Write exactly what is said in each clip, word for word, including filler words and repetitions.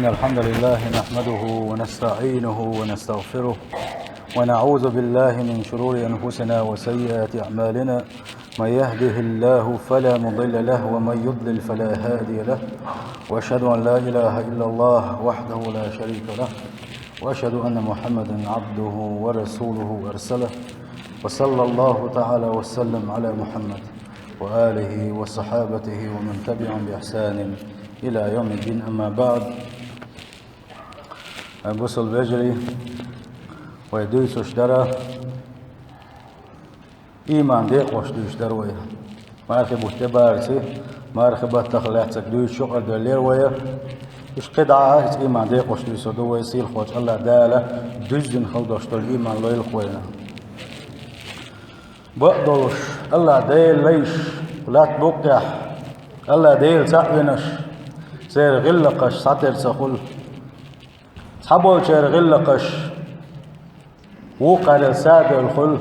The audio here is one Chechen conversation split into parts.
إن الحمد لله نحمده ونستعينه ونستغفره، ونعوذ بالله من شرور أنفسنا وسيئات أعمالنا. من يهده الله فلا مضل له، ومن يضلل فلا هادي له. وأشهد أن لا إله إلا الله وحده لا شريك له، وأشهد أن محمدا عبده ورسوله أرسله، وصلى الله تعالى وسلم على محمد وآله وصحابته ومن تبعهم بإحسان إلى يوم الدين، أما بعد. Бусалба вежарий, вай дуьйцуш дара, иман декъош дуьйцуш дара вай. Мархи бутт тӀебарца, мархи баттах лаьцнарг дуьйцуш юкъара доьллера вай. Уьш кхидӀа а, иза иман декъош дуьйцур ду вай, сийлахьчу АллахӀ Дала дуьззина хила долуш долу иман лойла вайна. Бакъдолуш, АллахӀ Делан лайш, латта букъехь, АллахӀ Дела цхьаъ винарш, церан гӀиллакхаш схьатера ца хуьлу. Цхьаболчеран гӀиллакхаш вукхарел садоьлла хуьлу,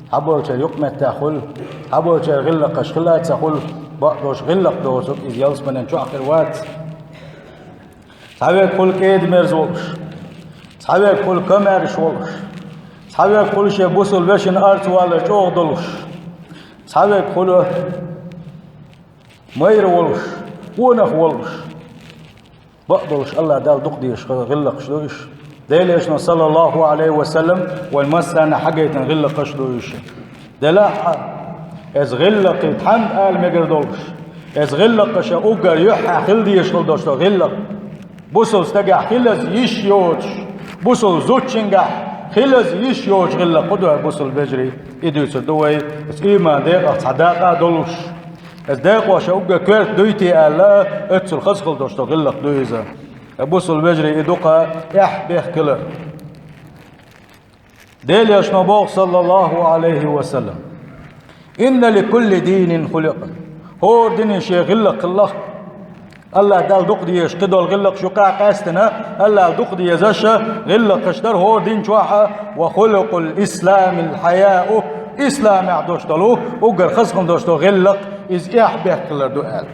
цхьаболчеран юкъаметтехь хуьлу, цхьаболчеран гӀиллакхаш хила а ца хуьлу, бакъдолуш гӀиллакх доцург иза ялсаманин чохь хир вац. Цхьаверг хуьлу кӀеда-мерза волуш, цхьаверг хуьлу комаьрша волуш, цхьаверг хуьлу шен бусалба вешин арц валар чӀогӀа долуш, цхьаверг хуьлу майра волуш, къонах волуш. Бакъдолуш АллахӀ Далла дукха дезаш гӀиллакхаш ду уьш. Делан Элчано, саллаллаху Ӏалайхи ва саллам, вайн массарна хьагайтина гӀиллакхаш ду уьш. Делахь а, иза гӀиллакхий тхьамда ала мегар долуш, иза гӀиллакхаша уггар юьххьехь хила дезаш хила долуш долу гӀиллакх. Бусалба стагехь хилаза йиш йоцуш, бусалба зудчуьнгахь хилаза йиш йоцуш гӀиллакх хӀун ду, бусалба вежарий? И дуьйцур ду вай, иза иман декъах цхьа дакъа а долуш. Иза декъоша уггар коьрта дуй те аьлла, оццул хаза хила долуш долу гӀиллакх ду иза. Бусалба вежарий, и ду-кх эхь-бехк хилар. Делан Элчано боху, саллаллаху Ӏалайхи ва саллам: «Инна ли кулли динин хулукъан». ХӀора динан шен гӀиллакх хилла. АллахӀ Далла дукха дезаш кхидолу гӀиллакхаш юкъахь къаьстина, АллахӀ Далла дукха дезаш гӀиллакхаш дара хӀора дин чохь а, «ва хулукъул исламил хьаяу», исламехь долуш долу, уггар хаза хила долуш долу гӀиллакх, иза эхь-бехк хилар ду аьлла.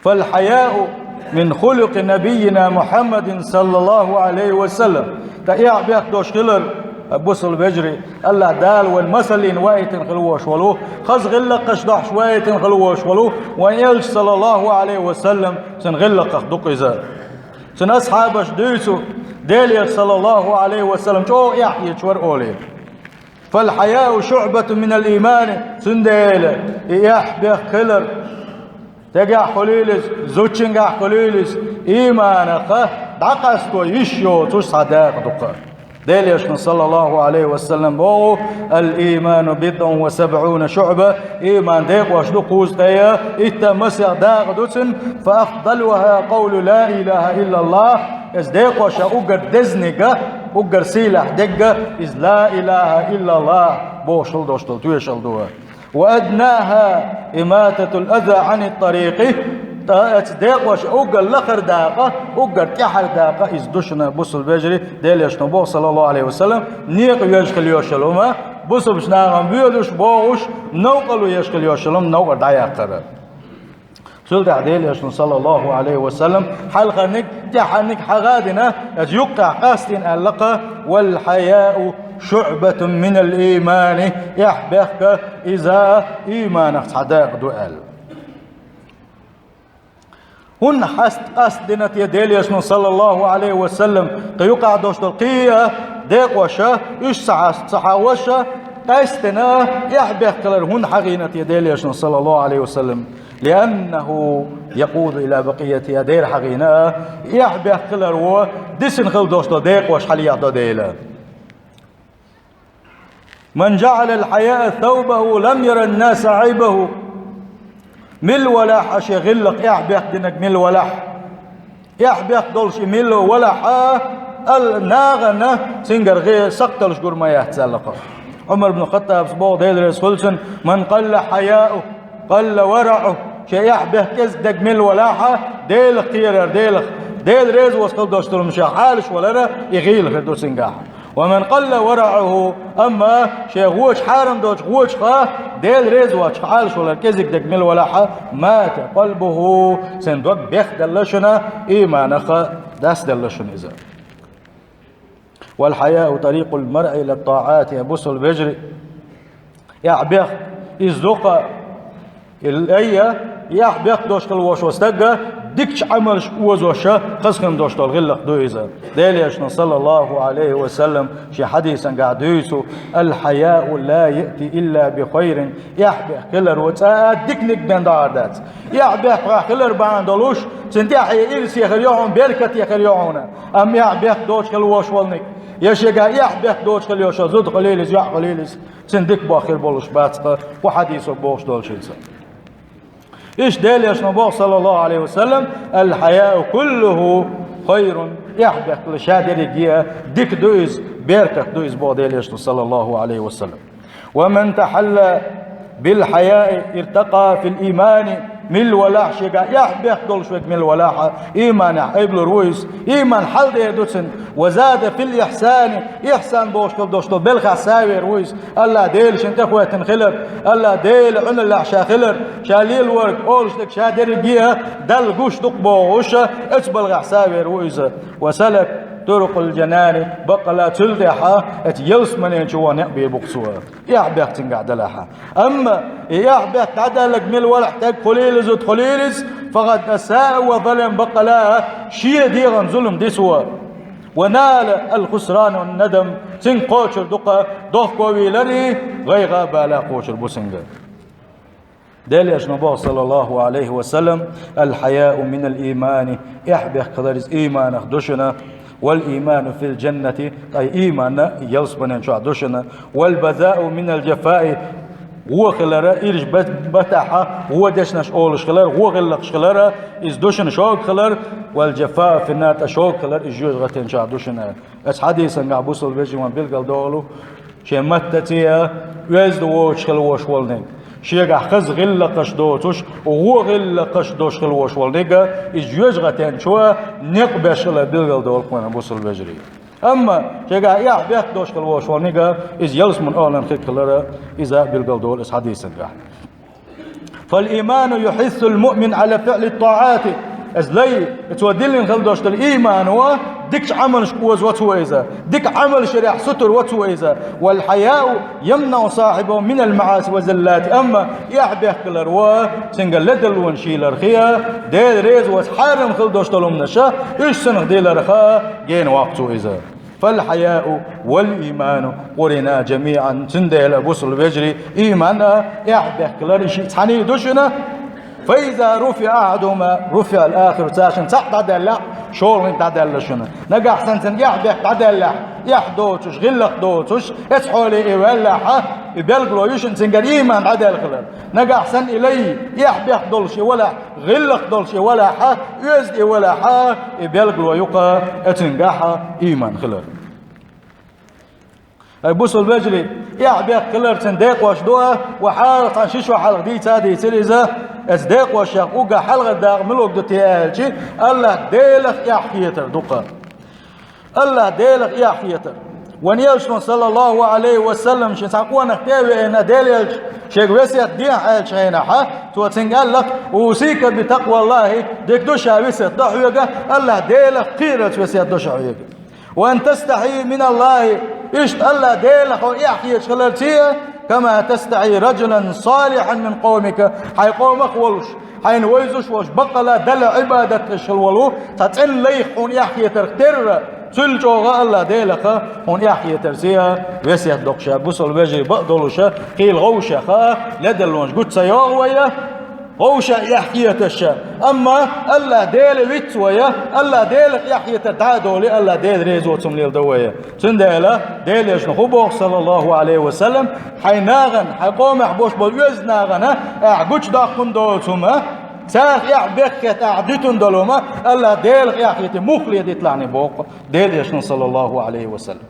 «Фал хьаяу мин хулукъи набиййина Мухьаммадин саллаллаху Ӏалайхи ва саллам». Ткъа эхь-бехк долуш хилар, бусалба вежарий, АллахӀ Дала вайн масаллина ваийтина хила волуш волу, хаза гӀиллакхаш дохьуш ваийтина хила волуш волу вайн Элча, саллаллаху Ӏалайхи ва саллам, цуьнан гӀиллакхах ду-кх иза. Цуьнан асхьабаш дуьйцу, Делан Элча, саллаллаху Ӏалайхи ва саллам, чӀогӀа эхь хеташ вара олий. «Фал хьаяу шуъбатун минал иймани», цундела и эхь-бехк хилар, стагехь хуьлийла иза, зудчуьнгахь хуьлийла иза, ийманах дӀакъасто йиш йоцуш цхьа дакъа ду-кх. Делан Элчано, саллаллаху Ӏалайхи ва саллам, боху: «Ал ийману бидъун ва сабъуна шуъба», ийман декъош ду кхузткъе итт а масех дакъа ду цуьнан, «фа афдалуха къавлу ла илаха иллаллах», иза декъоша уггар дезниг а, уггар сийлахь дерг а, иза «Ла илаха иллаллах» бохуш хила долуш долу тоьшалла ду. «Ва аднаха имататул аза Ӏанит тарикъи», ткъа оцу декъоша уггар лахара дакъа, уггар тӀаьхьара дакъа иза ду шуна, бусалба вежарий, Делан Элчано боху, саллаллаху Ӏалайхи ва саллам, некъа веш хила йолуш йолу хӀума, бусалбачу нахана боьдуш, бохуш, новкъарло еш хила йолуш йолу хӀума новкъара дӀаяккхар. Цул тӀаьхьа Делан Элчано, саллаллаху Ӏалайхи ва саллам, хьалхарниг, тӀаьххьарниг хьагӀ а дина, иза юккъехь къастийна аьлла-кх: «Вал хьаяу шуъбатун минал иймани», эхь-бехк иза ийманах цхьа дакъа ду аьлла. ХӀунда хьаст-, къастдина те Делан Элчано, саллаллаху Ӏалайхи ва саллам, кхин юкъахь долуш долу кхин а декъоша, уьш ца хьаст-, ца хьахош, къаьстина эхь-бехк хилар хӀунда хьахийна те Делан Элчано, саллаллаху Ӏалайхи ва саллам? «Лианнаху якъуду иля бакъиятиха», дера хьахийна, эхь-бехк хилар ву дисина хила долуш долу декъош хьалъяхьдо дела. «Ман жаӀалал хьаяа саубаху лам яран наса Ӏайбаху». Мила валахь а шен гӀиллакх, эхь-бехк динарг мила валахь, эхь-бехк долуш и мила валахь а, ал-, нахана цуьнгара гӀе-, сакхталуш гур ма яц аьлла-кх. Ӏумар ибн Хаттабас боху, Дела реза хуьлда цунна: «Ман къалла хьаяу, къалла вараъу». Шен эхь-бехк кӀезиг дерг мила валахь а, Делах кхерар, Делах, Дела реза волуш хила долуш долу хӀума ша хьалаш валара, и гӀийла хир ду цуьнгахь. ومن قل ورعه, амма шен гӀочу хьарам долчу гӀочух Дела реза воцуш Ӏалашвалар кӀезиг дерг мила валахь а, مات قلبه, цуьнан дог бехделла шуна, иманах дӀасаделла шуна иза. والحياء طريق المرء إلى الطاعات, я бусалба вежарий. Эхь-бехк, иза ду-кх, и лай, эхь-бехк долуш хила волуш волу стаг дикачу Ӏамалш озош, хазахеташ долуш долу гӀиллакх ду иза. Делан Элчано, саллаллаху Ӏалайхи ва саллам, шен хьадисангахь дуьйцу: «الحياء لا يأتي إلا بخير». Эхь-бехк хилар ву цкъа а диканиг бен дӀа а дац. Эхь-бехк хьоьгахь хилар бахьана долуш, цуьнан тӀаьхье ирсе хир ю хьуна, беркате хир ю хьуна. Амма эхь-бехк доцуш хила волуш волниг, я шегахь эхь-бехк доцуш хила йолуш зуда хилийла иза, йоӀ хилийла иза, цуьнан дика бохург болуш бац-кх, кху хьадисо бохуш долчуьнца. Иштта Делан Элчано боху, саллаллаху Ӏалайхи ва саллам: «الحياء كله خير». Эхь-бехкалла ша дерриге а дика ду иза, беркат ду иза, боху Делан Элчано, саллаллаху Ӏалайхи ва саллам. «ومن تحلى بالحياء ارتقى في الإيمان». Мила валахь шегахь эхь-бехк долуш верг, мила валахь а, ийманехь айбалур ву иза. Ийман хьалдер ду цуьнан. «وزاد في الإحسان». Ихсан бохуш хила долуш долу белхахь савер ву иза. АллахӀ Дела шена тӀекхоьттина хилар, АллахӀ Делан Ӏуналлехь ша хилар, ша лелорг, олуш дерг ша дерриге а Далла гуш ду-кх бохуш, оцу балхахь савер ву иза. «وسلك طرق الجنان». Баккъала цул тӀаьхьа оцу ялсамане чу ван некъ бийр бу-кх цо, эхь-бехк цуьнгахь делахь а. Амма и эхь-бехк дӀадаьлларг мила валахь, стаг хилийла иза, зуда хилийла иза, «فقد أساء وظلم», баккъала шен дегӀан зулам ди цо. «ونال الخسران والندم». Цуьнга кхочур ду-кх дохковийларий, гӀайгӀа а, бала а кхочур бу цуьнга. Делан Элчано боху, саллаллаху Ӏалайхи ва саллам: «الحياء من الإيمان». Эхь-бехк хилар иза ийманах ду шуна. «والإيمان في الجنة», ткъа ийман ялсаманен чохь ду шуна. «والبذاء من الجفاء». Вон хилар, ирча бат-, батахь вон дешнаш олуш хилар, вон гӀиллакхаш хилар, иза ду шуна шога хилар. «والجفاء في النار», ткъа шога хилар иза жоьжахатен чохь ду шуна. Оцу хьадисангахь, бусалба вежарий, вайна билгалдолу, шен маттаца а, оьзда воцуш хила волуш волниг, шегахь хаза гӀиллакхаш доцуш, вон гӀиллакхаш долуш хила волуш волниг, иза жоьжахатен чу некъ беш хилар билгалдолу-кх вайна, бусалба вежарий. Амма шегахь эхь-бехк долуш хила волуш волниг, иза ялсаманин охӀлан хир хилар, иза билгалдолу оцу хьадисангахь. «فالإيمان يحث المؤمن على فعل الطاعات». Иза лай, цо диллина хила долуш долу иймано дикачу Ӏамалшка озо цо иза, дика Ӏамалшкарехь сутур во цо иза. «والحياء يمنع صاحبه من المعاصي والزلات». Амма эхь-бехк хилар ву цуьнга ледарлонаш йийларх а, Дела реза воцу хьарам хила долуш долу хӀуманаш, уьш цунах диларх а гена воккху цо иза. «فالحياء والإيمان قرنا جميعا». Цундела, бусалба вежарий, ийман а, эхь-бехк хилар а, и шиъ цхьаьний ду шуна. «فإذا رفع أحدهما رفع الآخر». Цаьршиннан цхьаъ дӀадаьллехь, шолгӀаниг дӀадаьлла шуна. Нагахь санна цуьнан эхь-бехк дӀадаьллехь, эхь доцуш, гӀиллакх доцуш, оцу хьоле и ваьллехь, и билгало ю шуна цуьнгара ийман дӀадаьлла хилар. Нагахь санна и лай, эхь-бехк долуш и валахь, гӀиллакх долуш и валахь, оьзда и валахь, и билгало ю-кх оцуьнгахь ийман хилар. Ай, бусалба вежарий, эхь-бехк хиларан декъош ду, вай хьалха цхьана ши шо хьалха дийца а дийцира иза, оцу декъошех уггар хьалхара дакъа муьлха ду те аьлча, АллахӀ Делах эхь хетар ду-кх. АллахӀ Делах эхь хетар. Вайн Элчано, саллаллаху Ӏалайхи ва саллам, шен цхьана къонах тӀе а веана, Делан Элчано шега весет дехьа аьллачу хенахь, цо цуьнга аьлла: «أوصيك بتقوى الله», дика ду ша весет до хьоьга, АллахӀ Делах кхерарца весет до ша хьоьга. «وأن تستحي من الله», иштта АллахӀ Делах хьо эхь хеташ хиларца, «كما تستحي رجلا صالحا من قومك», хьайн къомах волуш, хьайна вевзаш волуш, баккъала Далла Ӏибадат деш хила волу цхьа цӀена лайх хьуна эхь хетарх терра, цул чӀогӀа АллахӀ Делах хьуна эхь хетарца весет до-кх ша, бусалба вежарий, бакъдолуш, кхийла гӀовшех а, ледарлонаш гучу ца йогӀу вай, гӀовшех эхь хеташ. Амма АллахӀ Дела виц вай, АллахӀ Делах эхь хетар дӀа а долий, АллахӀ Дела реза воцург леладо вай. Цундела Делан Элчано хӀун боху, саллаллаху Ӏалайхи ва саллам: «Хьайн нахана, хьайн къомах болуш болу оьзда нахана ахь гучудоккхун доцу хӀума, царах эхь-бехк хетта ахь дуьтун долу хӀума, АллахӀ Делах эхь хетий, муха ледийталахь», боху Делан Элчано, саллаллаху Ӏалайхи ва саллам.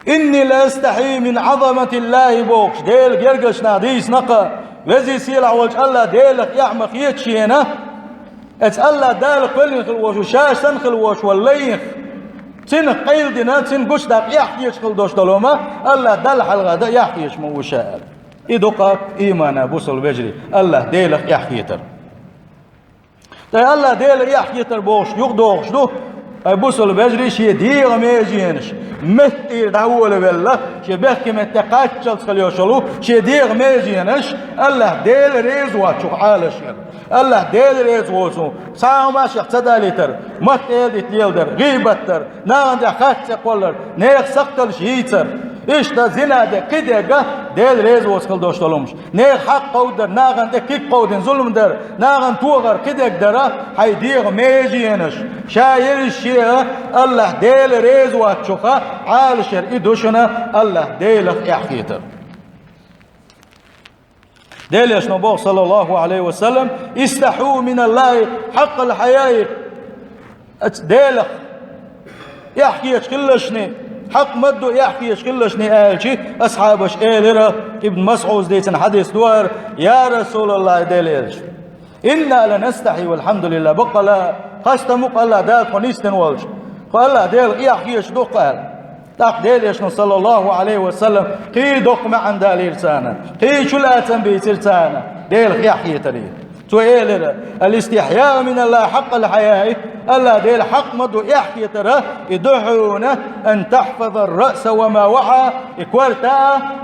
«إني لأستحي من عظمة الله», бохуш, Делан гергарчу наха дийцина-кх, веза-сийлахь волчу АллахӀ Делах эхь ма хета шена, оцу АллахӀ Дала кхоьллина хила волуш, ша санна хила волуш волу лайх Цунах къайладина, цунна гучадаккха эхь хеташ хила долуш долу хӀума, АллахӀ Далла хьалха дан эхь хеташ ма ву ша аьлла. И ду-кх иймана, бусалба вежарий, АллахӀ Делах эхь хетар. Ткъа АллахӀ Делах эхь хетар бохуш юхадогӀуш ду, ай бусалба вежарий, шен дегӀан меженаш, меттера дӀаволавелла, шен бехке метте кхаччалц хила йолуш йолу шен дегӀан меженаш АллахӀ Дела реза воцчух Ӏалашъяр. АллахӀ Дела реза воцу, цхьа а хӀума шех ца далийтар, мотт-эладита леладар, гӀийбат дар, нахана тӀехь харц цӀе кхоллар, нехан сакхталш йийцар. Иштта зина дан, кхидерг а Дела реза воцу хила долуш долу хӀумаш. Нехан хьакъ кховдадар, нахана тӀе куьг кховдийна зулам дар, нахана тохар, кхидерг дар а хьайн дегӀан меженаш. Ша ерриш шен а АллахӀ Дела реза воцчух Ӏалашъяр, и ду шуна АллахӀ Делах эхь хетар. Делан Элчано боху, саллаллаху Ӏалайхи ва саллам: «Истахьу миналлахи хьакъал хьаяи». Делах эхь хеташ хилалаш шуна, хьакъ ма-дду эхь хеташ хилалаш шуна аьлча, асхьабаша элира, Ибн МасӀуда дийцина хьадис ду хӀара: «Я РасулаллахӀ, Делан Элча, инна ланастахьи валхьамдулиллахӀ, баккъала, хастам бу-кх АллахӀ Дала тхо нисдина волчу, тхо АллахӀ Делах эхь хеташ ду-кх», аьлла. ТӀаккха Делан Элчано, саллаллаху Ӏалайхи ва саллам, кхин доккха маьӀна далийра царна, кхин чулацам бийцира царна Делах эхь хетаре. Цо элира: «Алистихьяу миналлахи хьакъал хьаяи», АллахӀ Делах хьакъ ма-дду эхь хетар, и ду хьуна: «Ан тахьфазар раъса ва ма ваӀа», и корта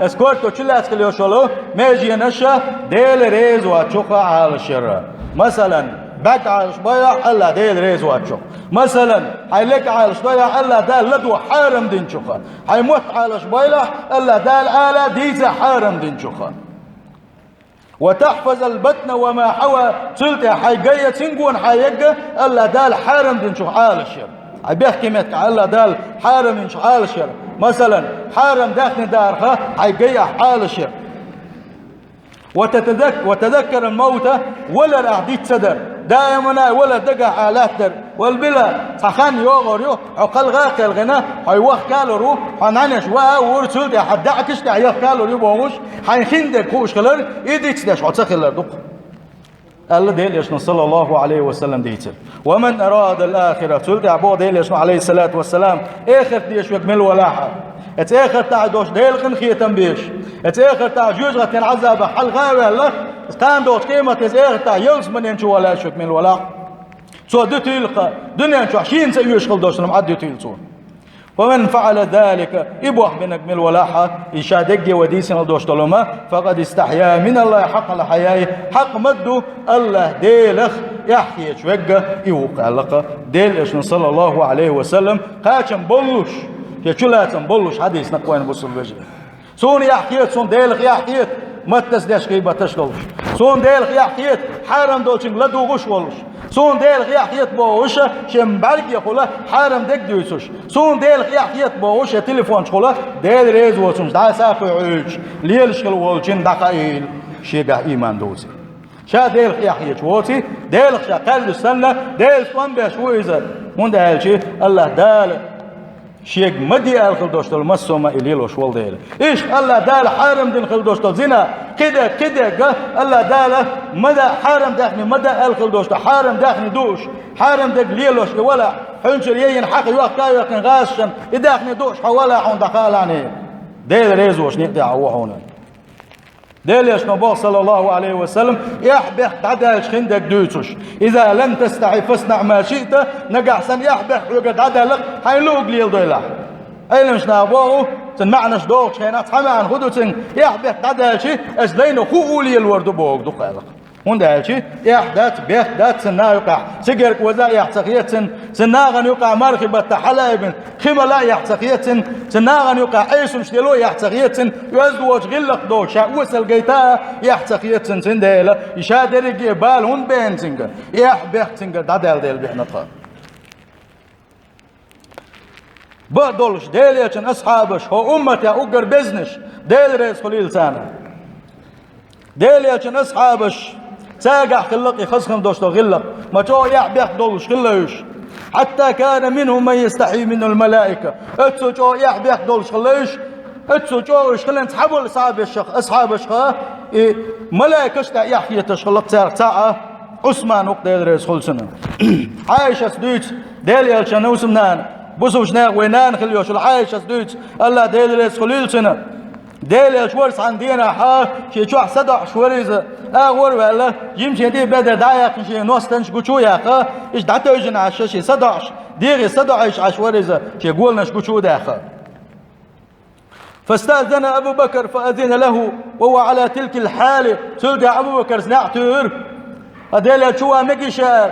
а, аса корта чулаьцна хила йолуш йолу меженаш а Дела реза воцчух Ӏалашъяр. Масалан, бӀаьрг Ӏалашбойла ахь АллахӀ Дела реза воцчух. Масалан, хьайн лерг Ӏалашдойла ахь АллахӀ Дала ладогӀа хьарам динчух. Хьайн мотт Ӏалашбойла ахь АллахӀ Дала ала дийца хьарам динчух. «Ва тахьфазал батна ва ма хьава», цул тӀаьхьа хьайн гай а, цуьнан гонах хьан ерг а АллахӀ Дала хьарам динчух Ӏалашъяр. Хьайн бехке меттиг АллахӀ Дала хьарам динчух Ӏалашъяр. Масалан, хьарам даьхни дарах хьайн гай ахь Ӏалашъяр. «Ва татадак-, ва тадаккарал мавта», валар ахь диц ца дар, даимана валар дагахь а латтар. Вала била, цхьа хан йогӀур ю, хьо кхалха а кхелхина, хьо вахкалур ву, хьо нӀаьнеш ваа а вур, цул тӀаьхьа даьӀахкаш тӀехь яхкалур ю бохуш, хьайн хиндерг хууш хилар, и диц деш хьо ца хилар ду-кх, аьлла Делан Элчано, саллаллаху Ӏалайхи ва саллам, дийцира. «Ва ман арадал ахира», цул тӀаьхьа боху Делан Элчано, Ӏалайхиссалату вассалам, эхарт дезаш верг мила валахь а, эца эхартахь долуш Делан къинхетам безаш, эца эхартахь жоьжахатин Ӏазабах хьалха а ваьлла, кхана догӀучу къематдийнахь эца эхартахь ялсаманин чу валахь а верг мила валахь а, цо дуьтийла-кх, дуьнен чохь шена ца оьшуш хила долуш хӀума Ӏад дуьтийла цо. «Ва ман фаӀала залика», и бохбинарг мила валахь а, и ша дегге вай дийцина долуш долу хӀума, «факъад истахья миналлахи хьакъал хьаяи», хьакъ ма-дду АллахӀ Делах эхь хеташ верг а и ву-кх аьлла-кх Делан Элчано, саллаллаху Ӏалайхи ва саллам, кхачам боллуш, шен чулацам боллуш хьадийцина-кх вайна, бусалба вежарий. Суна эхь хета, суна Делах эхь хета, маттаца деш, гӀийбаташ долуш. Суна Делах эхь хета, хьарам долчуьнга ладугӀуш волуш. Суна Делах эхь хета бохуш, шен бӀаьргехула хьарам дерг дуьйцуш. Суна Делах эхь хета бохуш, шен телефон чухула Дела реза воцурш дӀасакхуьйхьуьйтуш, лелаш хила волчун дӀакхаийла, шегахь ийман дуций. Ша Делах эхь хеташ воций, Делах ша кхаьрдаш санна, Делан тӀом беш ву иза. ХӀунда аьлча АллахӀ Дала шега ма де аьлла хила долуш долу массо а хӀума и лелош волу дела. Иштта АллахӀ Дала хьарам дина хила долуш долу зина, кхидерг, кхидерг а АллахӀ Дала ма даъа, хьарам даьхни ма даъа аьлла хила долуш долу хьарам даьхни дууш, хьарам дерг лелош и валахь, хьуьнчуьра яйина хьаха йохка а йохкина гӀазашна и даьхни дууш хьо валахь, хьуна дӀакхалахьний, Дела реза волуш некъа тӀехь ву хьуна. Делан Элчано боху, саллаллаху Ӏалайхи ва саллам, эхь-бехк дӀадаьлча хиндерг дуьйцуш: «Иза лам тастахьи фаснаӀ ма шиъта», нагахь санна эхь-бехк хьоьгара дӀадаьлла-кх, хьайна луъург леладойла ахь. Ӏеламнаха боху, цуьнан маьӀнаш догӀучу хенахь цхьа маьӀна хӀун ду цуьнан: эхь-бехк дӀадаьлча, аса дайна хӀу а лелор ду бохург ду-кх аьлла-кх. ХӀунда аьлча эхь дац, бехк дац цуьнан наха юкъахь, сигарка ваза а эхь ца хета цуьнан, цуьнан нахана юкъахь мархи баттахь хьала а айбина, кхин мала а эхь ца хета цуьнан, цуьнан нахана юкъахь Ӏесамаш дело а эхь ца хета цуьнан, оьзда воцу гӀиллакх доцуш ша осал гайта а эхь ца хета цуьнан, цундела и ша дерриге а бала хӀунда беана цуьнгара, эхь-бехк цуьнгара дӀадаьлла дела беана тхан. Бакъдолуш, Делан Элчан асхьабаш, хӀокху умматехь уггар безнаш, Дела реза хуьлийла царна. Делан Элчан асхьабаш, цаьргахь хилла-кх и хаза хила долуш долу гӀиллакх, ма чӀогӀа эхь-бехк долуш хилла уьш. «Хьатта кана минхум ман ястахьи минал малаика». Оццул чӀогӀа эхь-бехк долуш хилла уьш, оццул чӀогӀа уьш хилла цхьаболу асхьабашах, асхьабашха, и малайкаш а тӀехь эхь хеташ хилла-кх цаьргахь цхьаъ а, Ӏусман ву-кх, Дела реза хуьлу цунна. Ӏайшас дуьйцу, Делан Элчан хӀусамнана: Бусалба наха вай нана хила йолчу Ӏайшас дуьйцу, АллахӀ Дела реза хуьлийла цунна. Дела Элча вара цхьана дийнахь, шен чохь садоӀуш вара иза, агӀор а ваьлла, жимчийн тӀе бедар дӀа а яьккхина, шен ностанаш гучу а яьккха, иштта дӀатевжина Ӏаш, шен садоӀуш, дегӀе садоӀуш Ӏаш вара иза, шен голанаш гучу а даьккха. فاستأذن أبو بكر فأذن له وهو على تلك الحال. Цул тӀаьхьа Абу Бакарс неӀ туьйхира. Ткъа Дела Элча чу ван мегий ша?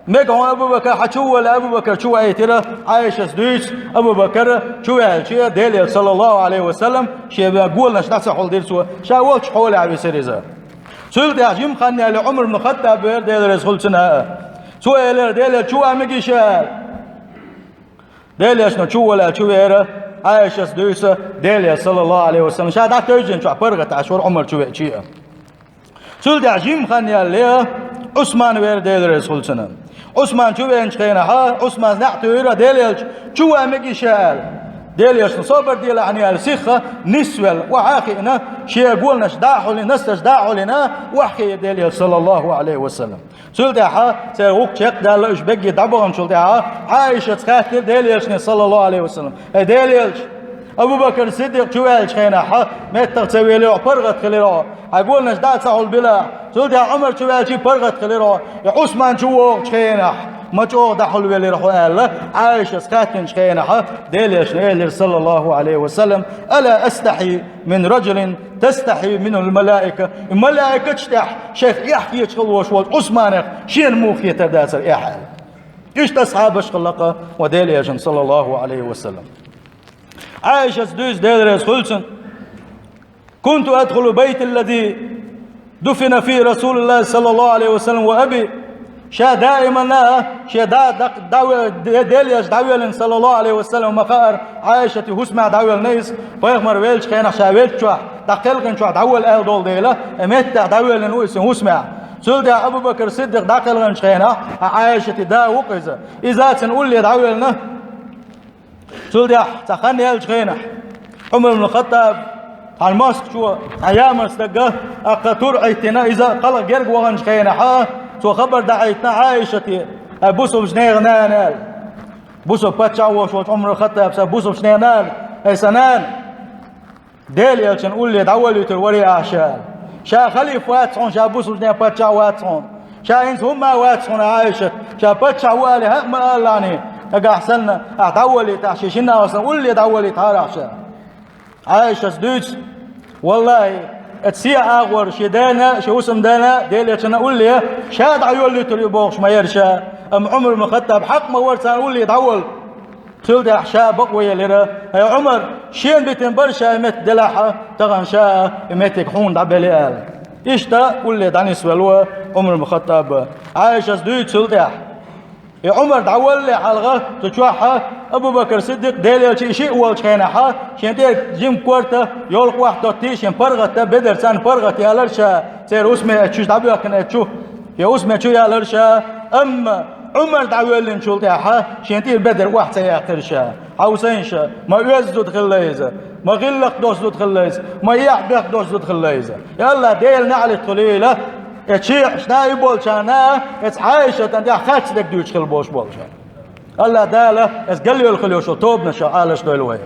Мега хьуна, Абу Бакар, хьан чу а вала, Абу Бакар чу вайтира, Ӏайшас дуьйцу, Абу Бакар чу ваьлча, Дела Элча, саллаллаху Ӏалайхи ва саллам, шен голанаш дӀа ца хьулдира цо, ша волчу хьолехь висира иза. Цул тӀаьхьа жимма хан яьлла Ӏумар ибн Хаттаб веара, Дела реза хуьлийла цунна. Цо элира, Дела Элча чу ван мегий ша? Дела Элча чу а вала, чу веара, Ӏайшас дуьйцу, Дела Элча, саллаллаху Ӏалайхи ва саллам, ша дӀатевжина чохь паргӀат Ӏаш вара Ӏумар чу веача а. Цул тӀаьхьа жимма хан яьлла Ӏусман веара, Дела реза хуьлийла цунна. Ӏусман чу веанчу хенахь, Ӏусманс неӀ туьйхира, Дела Элча чу ван мегий ша аьлла. Дела Элчано собар делахь аьлла, сихха нисвелла, охьа а хиъна, шен голанаш дӀа а хьулдина, носташ дӀа а хьулдина, охьахиира Дела Элча, саллаллаху Ӏалайхи ва саллам. Цул тӀаьхьа церан гӀуллакх чекхдаьлла, уьш берриге дӀабаханчул тӀаьхьа, Ӏайшас хаьттира Дела Элчане, саллаллаху Ӏалайхи ва саллам: «Эй, Дела Элча, Абу Бакр Сиддикъ чу ваьллачу хенахь, меттах ца велира хьо, паргӀат хилира хьо, хьайн голанаш дӀа а ца хьулбелира. Цул тӀаьхьа Ӏумар чу ваьлча а паргӀат хилира хьо, и Ӏусман чу вогӀучу хенахь ма чӀогӀа дӀахьулвелира хьо», — аьлла, Ӏайшас хаьттинчу хенахь, Дела Элчано элира, саллаллаху Ӏалайхи ва саллам: «ألا أستحي من رجل تستحي منه الملائكة». И малаикаш тӀехь шайх эхь хеташ хила волуш волчу Ӏусманах шена муха хетар дацара эхь аьлла. Иштта асхьабаш хилла-кх вайн Дела Элчанан, саллаллаху Ӏалайхи ва саллам. Ӏайшас дуьйцу, Дела реза хуьлийла цунна: «كنت أدخل بيت الذي دفن فيه رسول الله صلى الله عليه وسلم وأبي». Ша даиманна шен да, да, да, Де-, Дела Элча дӀавоьллина, саллаллаху Ӏалайхи ва саллам, ма хаьара, Ӏайшата хӀусамехь дӀавоьллина иза, пайхамар веллачу хенахь ша веллачохь, дӀа кхелхинчохь дӀавала аьлла долу дела, и меттехь дӀавоьллина ву иза хӀусамехь. Цул тӀаьхьа Абу Бакр Сиддикъ дӀакхелхинчу хенахь, Ӏайшата да ву-кх иза. Иза цунна улле дӀавоьллина. Цул тӀаьхьа цхьа хан яьллачу хенахь, Ӏумар ибн Хаттаб цхьана мостагӀчо, цхьана ямарстага, аккха тур Ӏиттина, иза кхалха герга ваханчу хенахь, цо хабар дӀахьийтина Ӏайшате: «Ай, бусалба нехан нана», — аьлла. Бусалба паччахь волуш волчу Ӏумар ибн Хаттабас: «Ай, бусалба нехан нана, ай, сан нана, Дела Элчанна улле дӀаволуьйтур варий ахь ша? Ша халифа вац хьуна, ша бусалба нехан паччахь вац хьуна. Ша хӀинца хӀумма а вац хьуна, Ӏайшат, ша паччахь ву алий хӀаъ ма алалахьаний, нагахь санна ахь дӀаволуьйтахь, шен шиннах санна улле дӀаволуьйтахьара ахь ша». Ӏайшас дуьйцу: «Валлахьи, оцу сен агӀор шен дена а, шен хӀусамдена а, Дела Элчанна а улле ша дӀайолуьйтур ю бохуш ма яра ша, амма Ӏумар ибн Хаттаб хьакъ ма вара царна улле дӀавала». Цул тӀаьхьа ша бакъо елира: «Ай, Ӏумар, шена битина бара ша и меттиг делахь а, тахана ша а и меттиг хьуна дӀабели», — аьлла. Иштта улле дӀанисвелла ву Ӏумар ибн Хаттаб. Ӏайшас дуьйцу цул тӀаьхьа: и Ӏумар дӀавалале хьалха, цу чохь Абу Бакр Сиддикъ, Дела Элча, и шиъ волчу хенахь, шен тӀера жима корта, йолу кӀорта доттий, шен паргӀатта, бедар царна паргӀат ялара ша, церан хӀусаме оцу чу дӀабоьхкина оцу чу, я хӀусаме чу ялара ша, амма Ӏумар дӀавоьллинчул тӀаьхьа шен тӀера бедар охьа ца яьккхира ша. Хьовсийша, ма оьзда зуда хилла иза, ма гӀиллакх долуш зуда хилла иза, ма эхь-бехк долуш зуда хилла иза. Я АллахӀ, Делан неӀалт хуьлийла, и шиъ шна и болчарна, оцу Ӏайшатан тӀехь харц дерг дуьйцуш хила болуш болчарна. АллахӀ Дала оцу галъелла хила йолуш йолу тобанашах Ӏалашдойла вай.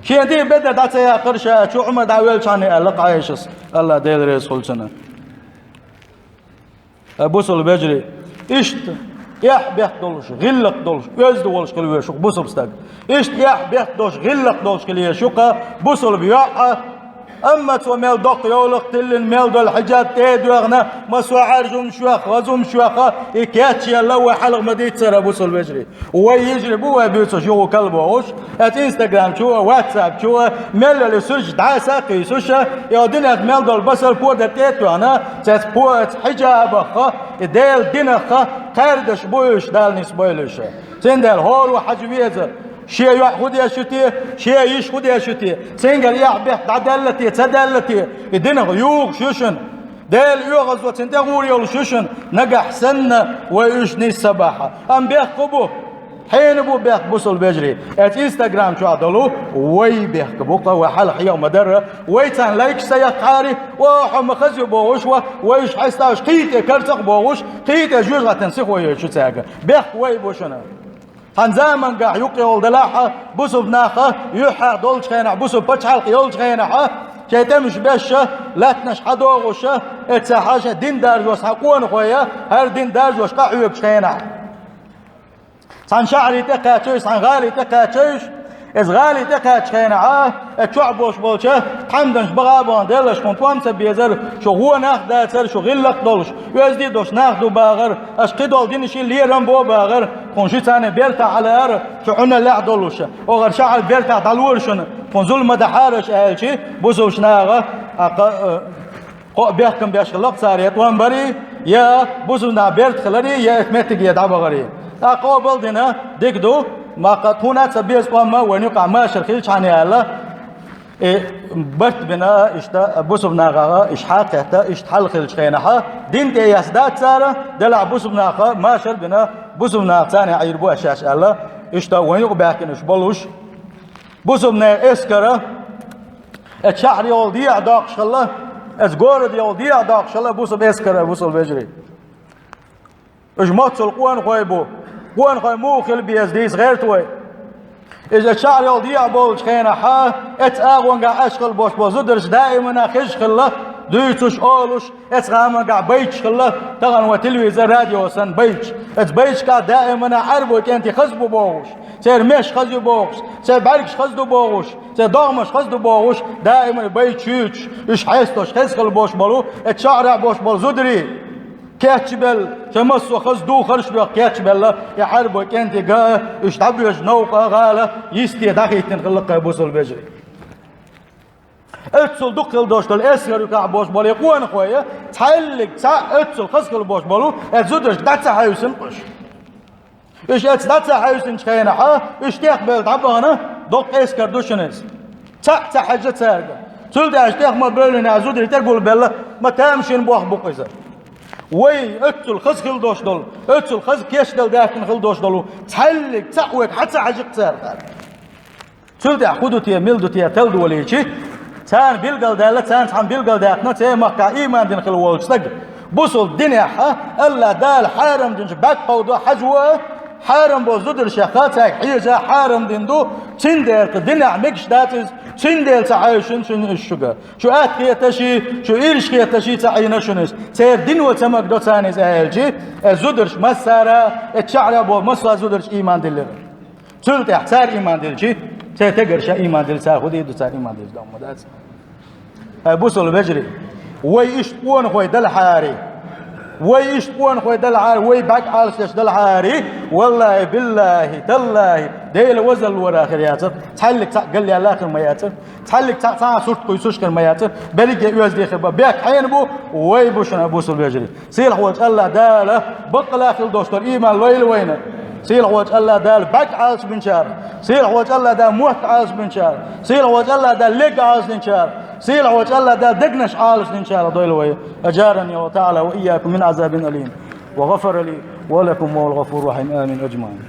Шен тӀера бедар дӀа ца яьккхира ша, чу Ӏумар дӀавоьллинчу хенахь аьлла-кх Ӏайшас, АллахӀ Дела реза хуьлийла цунна. Ай, бусалба вежарий, иштта эхь-бехк долуш, гӀиллакх долуш, оьзда волуш хила везаш ву-кх бусалба стаг. Иштта эхь-бехк долуш, гӀиллакх долуш хила езаш ю-кх бусалба йоӀ, амма цо мел доккха йовлакх тиллина, мел долу хьиджаб тӀе а доьгӀна, массо а Ӏаьржа хӀумнаш йоьхна, хаза хӀумнаш йоьхна, и кечъелла вай хьалха ма дийццара, бусалба вежарий. Вай йижарий бу вай буьйцуш юха кхалбохуш, оцу Instagram чу а, WhatsApp чу а, меллале суьрташ дӀаса а кхийсуш, и динах мел долу басар подар тӀе а тоьхна, цец по-, оцу хьиджабах а, и Делан динах а кхаьрдаш бу уьш, Дала нисбойла уьш. Цундела хӀора хьажа веза, шен йоӀ хӀун деш ю те, шен йиша хӀун деш ю те, цуьнгара эхь-бехк дӀадаьлла те, ца даьлла те, и динах юхуш ю шуна. Делан оьгӀазло цунна тӀе гӀур йолуш ю шуна, нагахь санна вай уьш нисса бахь. Амма бехк хӀун бу? Хьенан бу бехк, бусалба вежарий? Оцу Instagram чохь долу вай бехк бу-кх, вай хьалха хьеха ма-дарра, вай царна лайкаш ца яккхахьара, о, хьо ма хаза ю бохуш, вай уьш хьеставш кхин тӀе карцах а бохуш, кхин тӀе жоьжахатин сихо йойтуш ю цаьрга. Бехк вай бу шуна. Цхьан заманчохь юкъа йолу делахь а, бусулба нах юьххьехь долчу хенахь, бусулба пачхьалкх йолчу хенахь а, шайн тӀемаш беш а, лаьттанаш хьадогӀуш а, эццахь а шайн дин даржош цхьана къонахой а, хӀара дин даржош къахьоьгучу хенахь. Цхьана шахьаре тӀекхачийша, цхьана гӀале тӀекхачийша, иза гӀале тӀекхачу хенахь а, иза чохь болуш болчу тхьамданаш баха а бахана, деллаш, тхуна тӀом ца безара, шу вон нах дацара, шу гӀиллакх долуш, оьзда долуш нах ду бахара, аша кхидолу динашна лерам бо бахара, тхуна ши царна бертахь а лаара, шу Ӏуналлехь а долуш, оха шахьар бертахь дӀалора шуна, тхуна зулам ма дахьара аша аьлча, бусулба наха, а, кха-, а, кхо а бехкам беш хилла-кх цара, я тӀом барий, я бусулба нах берта хиларий, я эцу меттиге дӀабахарий. ТӀаккха къобал дина, дика ду, ма-кха тхуна а ца беза тӀом а вайна юкъахь машар хилчхьана аьлла, и барт бина, иштта бусулба нахах а, иштта хьакхетта, иштта хьал хилчу хенахь а, дин тӀе эцна дац цара, делахь бусулба наха машар бина, бусулба наха царна Ӏийр бу аш аьлла, иштта вайна юкъа баьхкина уьш болуш. Бусулба нехан эскара, эцу шахьар йолу дехьа доккхуш хилла, эцу город йолу дехьа доккхуш хилла, бусулба эскара, бусулба вежарий. Уьш моццул къонахой бу. Къонахой муха хила беза дийца гӀерта вай. Иза эцу шахьар йолу дехьа болчу хенахь а, эцу агӀонгахь аш хила бош болу зударша даимана хезаш хилла, дуьйцуш, олуш, эцу гӀамангахь байташ хилла, тахана вай телевизор, радио санна байташ. Эцу байташкахь даимана Ӏаьрбойн кӀентий хаза бу бохуш, церан меш хаза ю бохуш, церан бӀаьргаш хаза ду бохуш, церан догӀмаш хаза ду бохуш, даимана байташ юьйцуш, уьш хьестош хеза хила бош болу, эцу шахьарахь бош болу зударий. Кечбелла, шайн массо а хаза духарш а доьху кечбелла, и Ӏаьрбойн кӀентий га а, уьш дӀабоьжу новкъа а, гӀала а, йисте дӀахӀиттина хилла-кх бусулба вежарий. Оццул дукха хила дош долу эскар юкъахь бош болу и къонахой, цхьаьллиг цхьаъ оццул хаза хила бош болу, эцу зударшка дӀа ца хьаьвсина уьш. Уьш эцу дӀа ца хьаьвсинчу хенахь а, уьш тӀехбевлла дӀабахана, доккха эскар ду шуна иза. Цхьаъ ца хьаьжна цаьрга. Цул тӀаьхьа тӀех ма бевллина, зударий тӀе гулбелла, ма тамашийна боху бу-кх иза. Вай оццул хаза хила дош долу, оццул хаза кечдала даьхкина хила дош долу, цхьаьллиг цхьаъ вайга хьа ца хьаьжна-кх цара. Цул тӀаьхьа хӀун ду те, мила ду те, тала долийча, царна билгалдаьлла, царна цхьаьна билгалдаьккхина, церан махкахь ийман дина хила волчу стага. Бусулба динехь а, АллахӀ Дала хьарам динчу бӀаьрг кховдо хьажа ву а, хьарам болу зударшех а цаьрга хьежа хьарам дина ду, цундела кху динехь мегаш дац иза, цундела ца хьаьвсина шуна иза шуьга. Шу атта хеташий, шу ирча хеташий ца Ӏийна шуна иза. Церан дино ца магадо царна иза аьлча, э, зударш массара, э, чаьхьара болу массо а зударш ийман диллира. Цул тӀаьхьа цара ийман дилчи, церан тегарша ийман дилла, цара хӀун дийр ду, цара ийман дилчи, дан ма дац. Ай, бусулба вежарий, вай иштта къонахой далахьарий, вай иштта къонахой далахьарий, вай бӀаьрг Ӏалашдеш далахьарий, валлахӀи, биллахӀи, таллахӀи, Делан вазаллора хир яцара, цхьаьллиг цхьаъ галъяьлла хир ма яцара, цхьаьллиг цхьаъ цхьа а сурт кхуьйсуш хир ма яцара, берриге а оьзда хир бан, бехк хьенан бу, вай бу шуна, бусулба вежарий. Сийлахь волчу АллахӀ Дала баккъала хила долуш долу ийман лойла вайна. Сийлахь волчу АллахӀ Дала бӀаьрг Ӏалашбинчара, сийлахь волчу АллахӀ Дала мотт Ӏалашбинчара, сийлахь волчу АллахӀ Дала лерг Ӏалашдинчара, сийлахь волчу АллахӀ Дала дегнаш Ӏалашдинчара дойла вай. أجارني الله تعالى وإياكم من عذاب أليم. وغفر لي ولكم وهو الغفور الرحيم. آمين أجمعين.